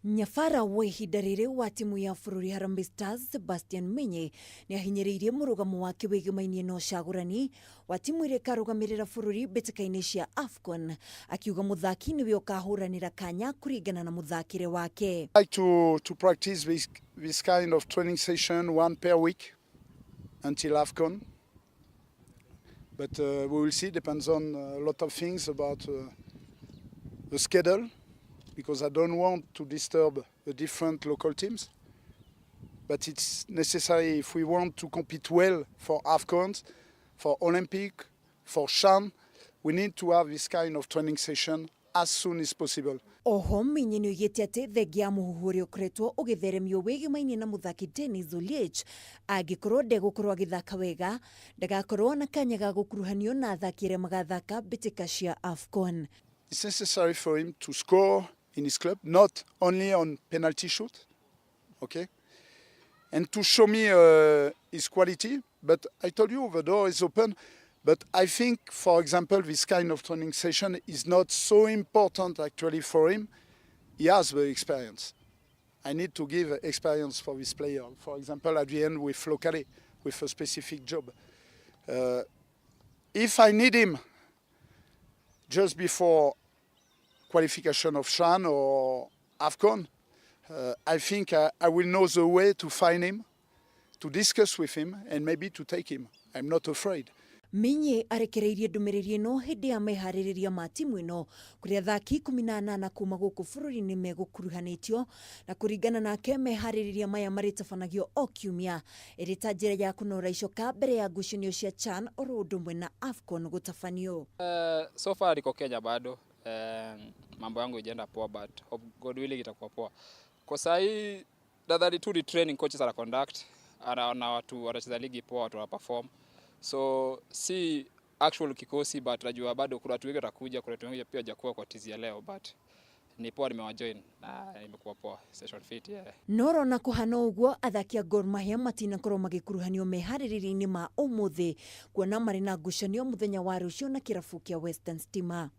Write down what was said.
Nyabara wa ihinda rĩrĩ wa timu ya bũrũri Harambee Stars Sebastian Menye nĩ ahinyĩrĩirie mũrũgamo wake wĩgĩmainie na ũcagũrani wa timu ĩrĩa ĩkarũgamĩrĩra bũrũri mbĩtĩka-inĩ cia AFCON, akiuga mũthaki nĩwe ũkahũranĩra kanya kũringana na mũthakĩre wake. I like to practice this kind of training session one per week until AFCON. But we will see, depends on a lot of things about the schedule, because I don't want to disturb the different local teams. But it's necessary if we want to compete well for AFCONs, for Olympic, for CHAN, we need to have this kind of training session as soon as possible. Oho Minyi nĩ oigĩte atĩ thengia ya mũhuhu ũrĩa ũkoretwo ũgĩtheremio wĩgĩmainie na mũthaki Dennis Oliech, angĩkorwo ndegũkorwo agĩthaka wega, ndagakorwo na kanya ga gũkuruhanio na athaki arĩa magathaka mbĩtĩka cia AFCON. It's necessary for him to score in his club, not only on penalty shoot, okay? And to show me his quality. But I told you the door is open. But I think, for example, this kind of training session is not so important actually for him. He has the experience. I need to give experience for this player. For example, at the end with locally, with a specific job. If I need him just before qualification of CHAN or AFCON, I think I will know the way to find him, to discuss with him, and maybe to take him. I'm not afraid. Minyi arekereirie ndũmĩrĩri ĩno hĩndĩ ya meharĩrĩria ma timu ĩno, kũrĩa athaki 18 kuma gũkũ bũrũri-inĩ megũkuruhanĩtio, na kũringana nake meharĩrĩria maya marĩtabanagio o kiumia ĩrĩ ta njĩra ya kũnora icoka mbere ya ngucanio cia CHAN oro ũndũ ũmwe na AFCON gũtabanio. So far niko Kenya bado. Mambo yangu ijaenda poa, but hope God willing itakuwa poa. Kwa saa hii nadhani tu ni training coaches ana conduct, anaona watu wanacheza ligi poa, watu wana perform. So si actual kikosi, but najua bado kuna watu wengi watakuja, kuna watu wengi pia hawajakuwa kwa tizi ya leo, but ni poa nimewajoin na imekuwa poa, session fit, yeah. Noro na kũhana ũguo, athaki a Gor Mahia matinakorwo magĩkuruhanio meharĩrĩria-inĩ ma ũmũthĩ, kuona marĩ na ngucanio mũthenya wa rũciũ na kĩrabu kĩa Western Stima.